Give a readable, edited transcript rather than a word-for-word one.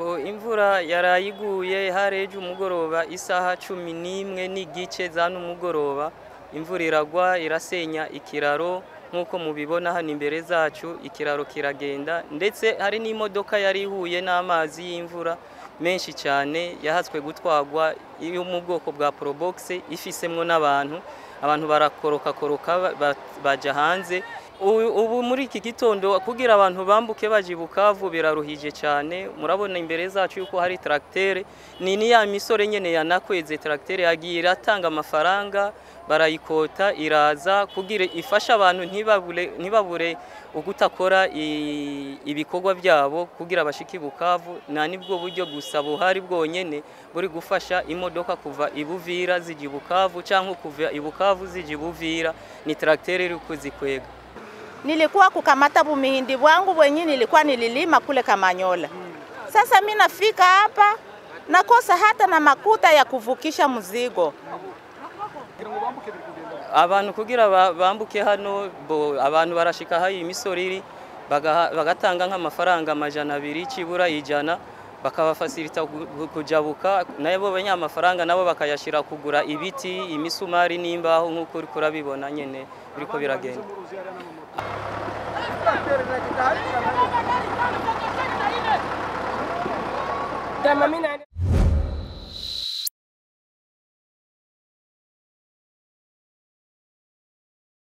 Bo imvura yarayiguye hareje umugoroba isaha 11:15 za numugoroba, imvura iragwa irasenya ikiraro nkuko mubibona hano imbere zacu, ikiraro kiragenda, ndetse hari n'imodoka yari ihuye n'amazi y'imvura menshi cyane yahatswe gutwagwa yo mu bwoko bwa Probox ifisemwo n'abantu, abantu barakoroka koroka baja hanze. Ubu muri iki gitondo kugira abantu bambuke baje Bukavu biraruhije cyane. Murabona imbere zacu yuko hari tracteur ni ya misore nyene yanakweze tracteur yagiye iratanga amafaranga barayikota iraza kugira ifasha abantu ntibabure ugutakora ibikorwa byabo kugira bashike Bukavu. Na nibwo buryo gusa buhari bwonyene buri gufasha imodoka kuva ibuvira ziji Bukavu cyangwa kuva Ibukavu ziji Buvira, ni tracteur iri kuzikwega. Nilikuwa kukamata bumihindi bwangu bwenye nilikuwa nililima kule Kamanyola. Sasa mimi nafika hapa nakosa hata na makuta ya kuvukisha mzigo. Abantu kugira bambuke hano bo abantu barashika hayi imisori bagatanga nk'amafaranga 200 cibura 100 bakabafasilita kujabuka, nabo abanyamafaranga nabo bakayashira kugura ibiti, imisumari n'imbaho nkuko uri kurabibona nyene biriko biragenda.